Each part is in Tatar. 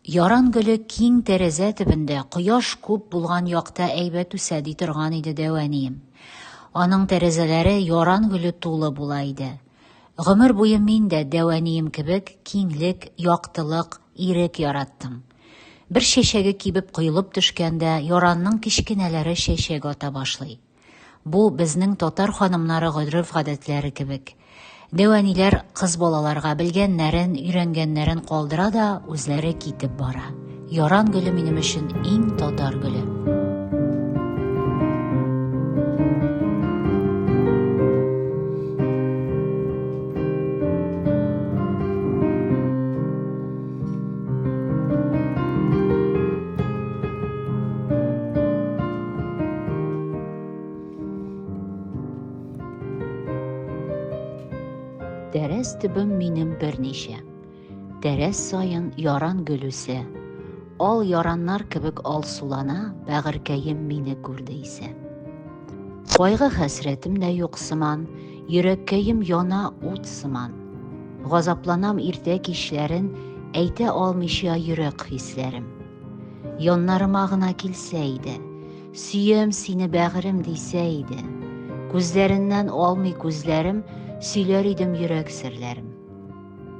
Яран гөле киң тәрәзә төбендә, кояш күп булган якта әйбәт үсә, ди торган иде дәү әнием. Аның тәрәзәләре яран гөле тулы була иде. Гомер буе мин дә дәү әнием кебек киңлек, яктылык, ирек яраттым. Бер чәчәге кибеп коелып төшкәндә, яранның кечкенәләре чәчәк ата башлый. Бу безнең татар ханымнары гореф-гадәтләре кебек. Дәү әниләр кыз балаларга белгәннәрен, өйрәнгәннәрен калдыра да үзләре китеп бара. Яран гөле минем өчен иң татар гөле. Тәрәз төбем минем берничә. Тәрәз саен яран гөл үсә. Ал яраннар кебек алсулана, бәгырькәем мине күрде исә. Кайгы хәсрәтем дә юк сыман, йөрәккәем яна ут сыман. Газапланам иртә кичләрен, әйтә алмыйча йөрәк хисләрем. Яннарыма гына килсә иде, Сөям сине, бәгырем, дисә иде. Күзләреннән алмый күзләрем, Сөйләр идем йөрәк серләрем.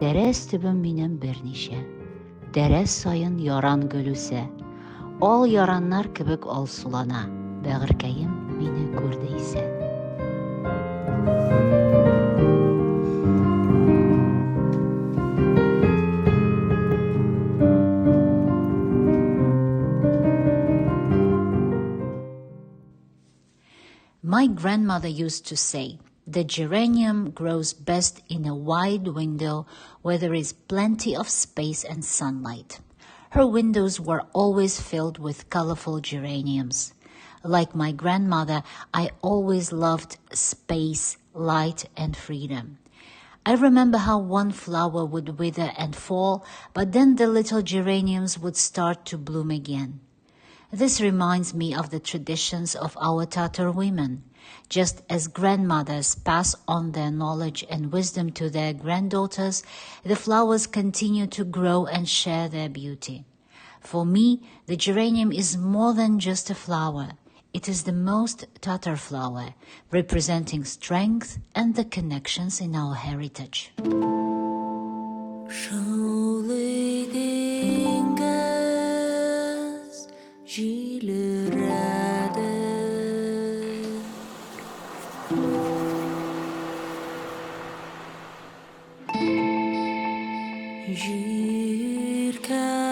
Тәрәз төбем минем берничә. Тәрәз саен яран гөл үсә. Ал яраннар кебек алсулана, Бәгырькәем мине күрде исә. My grandmother used to say, the geranium grows best in a wide window where there is plenty of space and sunlight. Her windows were always filled with colorful geraniums. Like my grandmother, I always loved space, light, and freedom. I remember how one flower would wither and fall, but then the little geraniums would start to bloom again. This reminds me of the traditions of our Tatar women. Just as grandmothers pass on their knowledge and wisdom to their granddaughters, the flowers continue to grow and share their beauty. For me, the geranium is more than just a flower. It is the most Tatar flower, representing strength and the connections in our heritage. Җиркә.